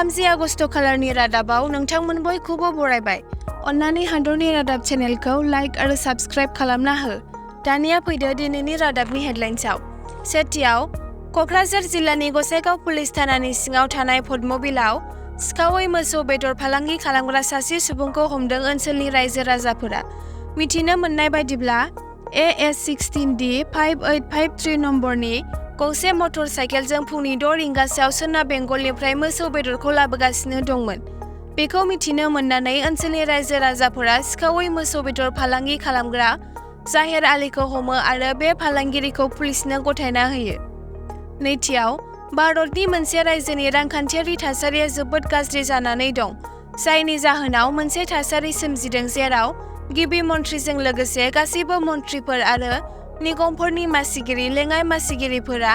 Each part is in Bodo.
30 आगस्ट खालारनि रादाबाव नोंथांमोन बयखौबो बरायबाय। अन्नानै हादरनि रादाब चेनेलखौ लाइक आरो साबस्क्राइब खालामना हो। दानिया फैदो दिनैनि रादाबनि हेडलाइन्सआव। सेथियाव, क'क्राझार जिल्लानि गसाइगाव पुलिस थानानि सिङाव थानाय पद्मबिलाव सिखावै मोसौ बेदर फालांगि खालामग्रा सासे सुबुंखौ हमदों ओनसोलनि रायजो राजाफोरा। मिथिनो मोननाय बायदिब्ला AS16D 5853 नम्बरनि गंसे मटर साइकेलजों फुंनि 6 रिंगासोआव सोनाब बेंगलनिफ्राय मोसौ बेदरखौ लाबोगासिनो दंमोन। बेखौ मिथिनो मोननानै ओनसोलनि रायजो राजाफोरा सिखावै मोसौ बेदर फालांगि खालामग्रा जाहेर आलीखौ हमो आरो बे फालांगिरिखौ पुलिसनो गथायना होयो। नैथियाव, भारतनि मोनसे रायजोनि रांखान्थियारि थासारिया जोबोद गाज्रि जानानै दं, जायनि जाहोनाव मोनसे थासारि सोमजिदों जेराव गिबि मन्थ्रिजों लोगोसे गासैबो मन्थ्रिफोर आरो निगमफोरनि मासिगिरि लेङाइ मासिगिरिफोरा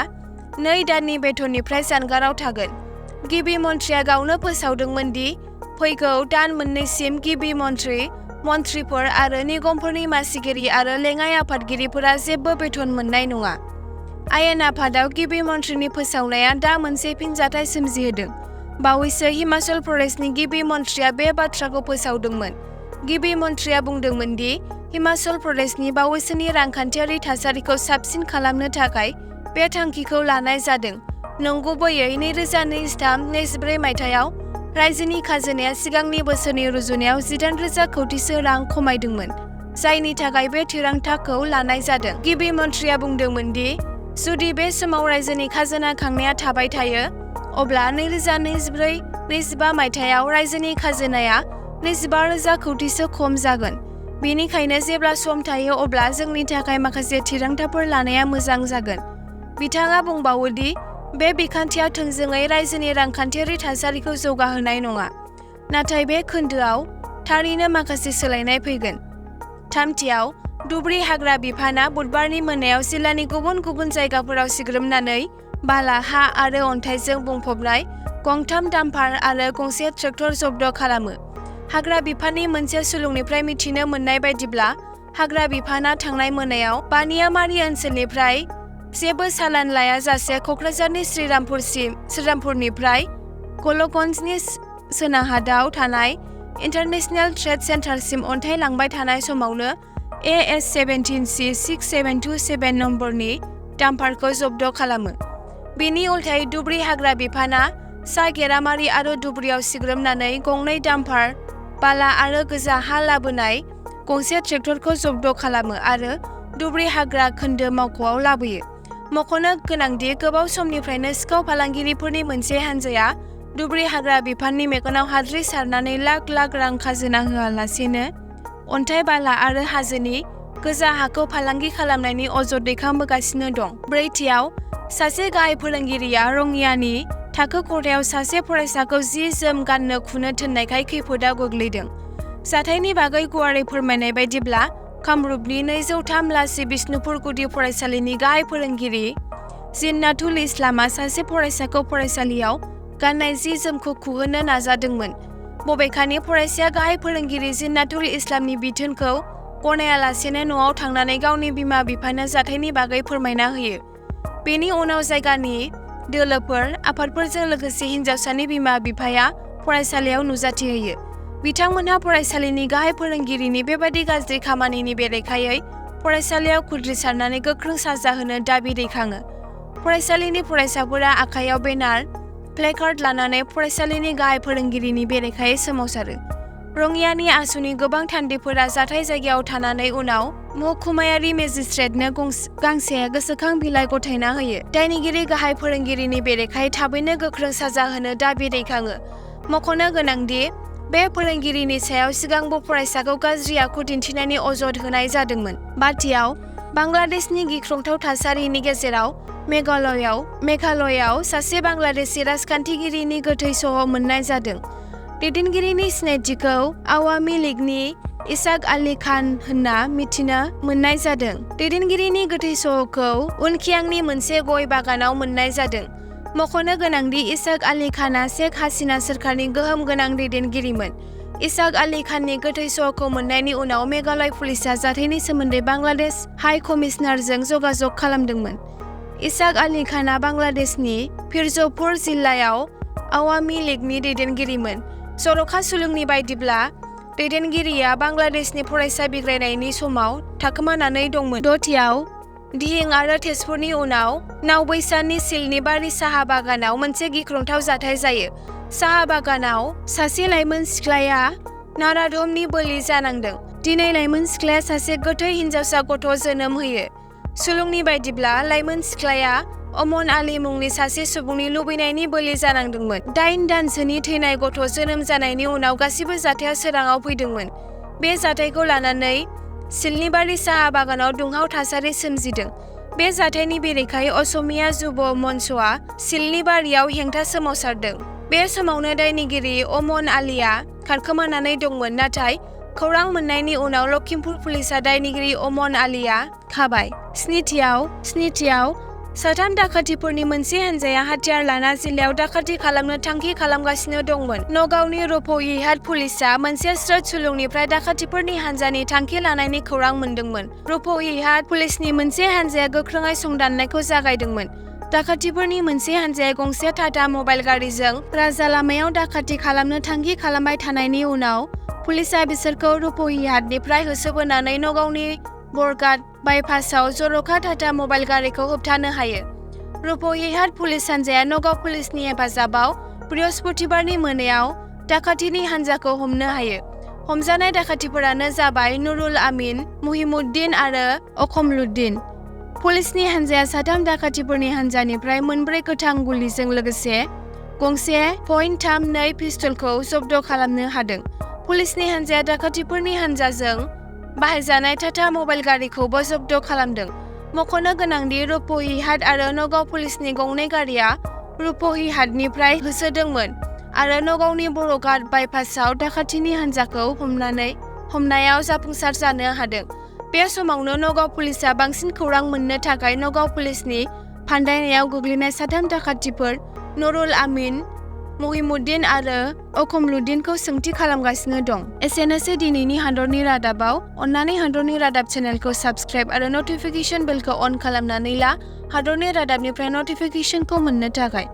2 दाननि बेथननिफ्राय जानगाराव थागोन। गिबि मन्थ्रिया गावनो फोसावदोंमोन दि फैगौ दान मोननैसिम गिबि मन्थ्रिफोर आरो निगमफोरनि मासिगिरि आरो लेङाइ आफादगिरिफोरा जेबो बेथन मोननाय नङा। आयेन आफादाव गिबि मन्थ्रिनि फोसावनाया दा मोनसे फिनजाथाय सोमजिहोदों। बावैसो हिमाचल प्रदेशनि गिबि मन्थ्रिया बे बाथ्राखौ फोसावदोंमोन। गिबि मन्थ्रिया बुंदोंमोन दि हिमाचल प्रदेशनि बावैसोनि रांखान्थियारि थासारिखौ साबसिन खालामनो थाखाय बे थांखिखौ लानाय जादों। नंगुबैयै 2023-24 मायथाइयाव रायजोनि खाजोनाया सिगांनि बोसोरनि रुजुनायाव 18,000 कौटिसो रां खमायदोंमोन, जायनि थाखाय बे थिरांथाखौ लानाय जादों। गिबि मन्थ्रिया बुंदोंमोन दि जुदि बे समाव रायजोनि खाजोना खांनाया थाबाय थायो, अब्ला 2024-25 मायथाइयाव रायजोनि खाजोनाया 25,000 कौटिसो खम जागोन। बेनिखायनो जेब्ला सम थायो अब्ला जोंनि थाखाय माखासे थिरांथाफोर लानाया मोजां जागोन। बिथाङा बुंबावो दि बे बिखान्थिया थोंजोङै रायजोनि रांखान्थियारि थासारिखौ जौगाहोनाय नङा, नाथाय बे खोन्दोआव थारैनो माखासे सोलायनाय फैगोन। थामथियाव, धुबरी हाग्रा बिफानआ बुधबारनि मोनायाव जिल्लानि गुबुन गुबुन जायगाफोराव सिग्रोमनानै बाला, हा आरो अन्थाइजों बुंफबनाय गंथाम डाम्पार आरो गंसे ट्रेक्टर जब्द खालामो। हाग्रा बिफाननि मोनसे सुलुंनिफ्राय मिथिनो मोननाय बायदिब्ला, हाग्रा बिफानआ थांनाय मोनायाव बानियामारी ओनसोलनिफ्राय जेबो सालान लायाजासे क'क्राझारनि श्रीरामपुरनिफ्राय गल'गन्जनि सोनाहादाव थानाय इन्टारनेशनेल ट्रेड सेन्टारसिम अन्थाइ लांबाय थानाय समावनो AS17C 6727 नम्बरनि डाम्पारखौ जब्द खालामो। बेनि उल्थायै धुबरी हाग्रा बिफानआ सा गेरामारी आरो धुबरीआव सिग्रोमनानै गंनै डाम्पार, बाला आरो गोजा हा लाबोनाय गंसे ट्रेक्टरखौ जब्द खालामो आरो धुबरी हाग्रा खोन्दो मावख'आव लाबोयो। मख'नो गोनांदि गोबाव समनिफ्रायनो सिखाव फालांगिरिफोरनि मोनसे हानजाया धुबरी हाग्रा बिफाननि मेगनाव हाद्रि सारनानै लाख लाख रां खाजोना होआलासेनो अन्थाइ, बाला आरो हाजोनि गोजा हाखौ फालांगि खालामनायनि अजद दैखांबोगासिनो दं। ब्रैथियाव, सासे गाहाय फोरोंगिरिया रङियानि थाखो खथायाव सासे फरायसाखौ जि जोम गाननो खुनो थिननायखाय खैफोदाव गोग्लैदों। जाथायनि बागै गुवारै फोरमायनाय बायदिब्ला, कामरुपनि 203 लासि बिष्णुपुर गुदि फरायसालिनि गाहाय फोरोंगिरि जिन्नातुल इस्लामआ सासे फरायसाखौ फरायसालियाव गाननाय जि जोमखौ खुहोनो नाजादोंमोन। बबेखानि फरायसाया गाहाय फोरोंगिरि जिन्नातुल इस्लामनि बिथोनखौ गनायालासेनो न'आव थांनानै गावनि बिमा-बिफानो जाथायनि बागै फोरमायना होयो। बेनि उनाव जायगानि दोलोफोर, आफादफोरजों लोगोसे हिन्जावसानि बिमा-बिफाया फरायसालियाव नुजाथिहैयो। बिथांमोनहा फरायसालिनि गाहाय फोरोंगिरिनि बेबादि गाज्रि खामानिनि बेरेखायै फरायसालियाव खुद्रिसारनानै गोख्रों साजा होनो दाबि दैखाङो। फरायसालिनि फरायसाफोरा आखायाव बेनार, प्लेकार्ड लानानै फरायसालिनि गाहाय फोरोंगिरिनि बेरेखायै सोमावसारो। रङियानि आसुनि गोबां थान्दैफोरा जाथाय जायगायाव थानानै उनाव महकुमायारि मेजिस्ट्रेटनो गांसे गोसोखां बिलाइ गथायना होयो। दायनिगिरि गाहाय फोरोंगिरिनि बेरेखायै थाबैनो गोख्रों साजा होनो दाबि दैखाङो। मख'नो गोनांदि बे फोरोंगिरिनि सायाव सिगांबो फरायसाखौ गाज्रि आखु दिन्थिनायनि अजद होनाय जादोंमोन। बाथियाव, बांलादेशनि गिख्रंथाव थासारिनि गेजेराव मेघालयआव सासे बांलादेशी राजखान्थिगिरिनि गोथै सह' मोननाय जादों। दैदेनगिरिनि सिनायथिखौ आवामि लीगनि इसाक आली खान होनना मिथिनो मोननाय जादों। दैदेनगिरिनि गोथै सह'खौ उनखियांनि मोनसे गय बागानाव मोननाय जादों। मख'नो गोनांदि इसाक आली खानआ शेख हासिना सोरखारनि गोहोम गोनां दैदेनगिरिमोन। इसाक आली खाननि गोथै सह'खौ मोननायनि उनाव मेघालय पुलिसआ जाथायनि सोमोन्दै बांलादेश हाइ कमिशनारजों जगाजग खालामदोंमोन। इसाक आली खानआ बांलादेशनि फिरजपुर जिल्लायाव आवामि लीगनि दैदेनगिरिमोन। जर'खा सुलुंनि बायदिब्ला दैदेनगिरिया बांलादेशनि फरायसा बिग्रायनायनि समाव थाखोमानानै दंमोन। दथियाव दिहिं आरो तेजपुरनि उनाव नावबैसानि सिलनि बारि साहा बागानाव मोनसे गिख्रंथाव जाथाय जायो। साहा बागानाव सासे लाइमोन सिख्लाया नारादमनि बोलि जानांदों। दिनै लाइमोन सिख्लाया सासे गोथै हिनजावसा गथ' जोनोम होयो। सुलुंनि बायदिब्ला लाइमोन सिख्लाया अमन आली मुंनि सासे सुबुंनि लुबैनायनि बोलि जानांदोंमोन। 8 दानसोनि थैनाय गथ' जोनोम जानायनि उनाव गासिबो जाथाया सोराङाव फैदोंमोन। बे जाथायखौ लानानै सिलनि बारि साहा बागानाव दुंहाव थासारि सोमजिदों। बे जाथायनि बेरेखायै असमिया जुब मन्चआ सिलनि बारियाव हेंथा सोमावसारदों। बे समावनो दायनिगिरि अमन आलीया खारखोमानानै दंमोन, नाथाय खौरां मोननायनि उनाव लखिमपुर पुलिसआ दायनिगिरि अमन आलीया खाबाय। स्निथियाव साथाम दाखाथिफोरनि मोनसे हानजाया हाथियार लाना जिल्लायाव दाखाथि खालामनो थांखि खालामगासिनो दंमोन। नगावनि रफ'इहाट पुलिसआ मोनसे स्रोत सुलुंनिफ्राय दाखाथिफोरनि हानजानि थांखि लानायनि खौरां मोनदोंमोन। रफ'इहाट पुलिसनि मोनसे हानजाया गोख्रोङै संदाननायखौ जागायदोंमोन। दाखाथिफोरनि मोनसे हानजाया गंसे टाटा मबाइल गारिजों राजा लामायाव दाखाथि खालामनो थांखि खालामबाय थानायनि उनाव पुलिसआ बिसोरखौ रफ'इहाटनिफ्राय होसोबोनानै नगावनि बरघाट बाइपासआव जर'खा टाटा मबाइल गारिखौ होबथानो हायो। रफ'इहाट पुलिस हानजाया नगाव पुलिसनि हेफाजाबाव बृहस्पतिबारनि मोनायाव दाखाथिनि हानजाखौ हमनो हायो। हमजानाय दाखाथिफोरानो जाबाय नुरुल आमिन, मुहिमुद्दिन आरो अखमलुद्दिन। पुलिसनि हानजाया साथाम दाखाथिफोरनि हानजानिफ्राय मोनब्रै गोथां गुलिजों लोगोसे गंसे .32 पिस्तलखौ जब्द खालामनो हादों। पुलिसनि हानजाया दाखाथिफोरनि हानजाजों बाहायजानाय टाटा मबाइल गारिखौबो जब्द खालामदों। मख'नो गोनांदि रफ'इहाट आरो नगाव पुलिसनि गंनै गारिया रफ'इहाटनिफ्राय होसोदोंमोन आरो नगावनि बरघाट बाइपासआव दाखाथिनि हानजाखौ हमनायाव जाफुंसार जानो हादों। बे समावनो नगाव पुलिसआ बांसिन खौरां मोननो थाखाय नगाव पुलिसनि फान्दायनायाव गोग्लैनाय साथाम दाखाथिफोर नुरुल आमिन, मुहिमुद्दिन आरो अखमलुद्दिनखौ सोंथि खालामगासिनो दं। एसेनोसै दिनैनि हादरनि रादाबाव। अन्नानै हादरनि रादाब चेनेलखौ साबस्क्राइब आरो नटिफिकेशन बेलखौ अन खालामनानै ला हादरनि रादाबनिफ्राय नटिफिकेशनखौ मोननो थाखाय।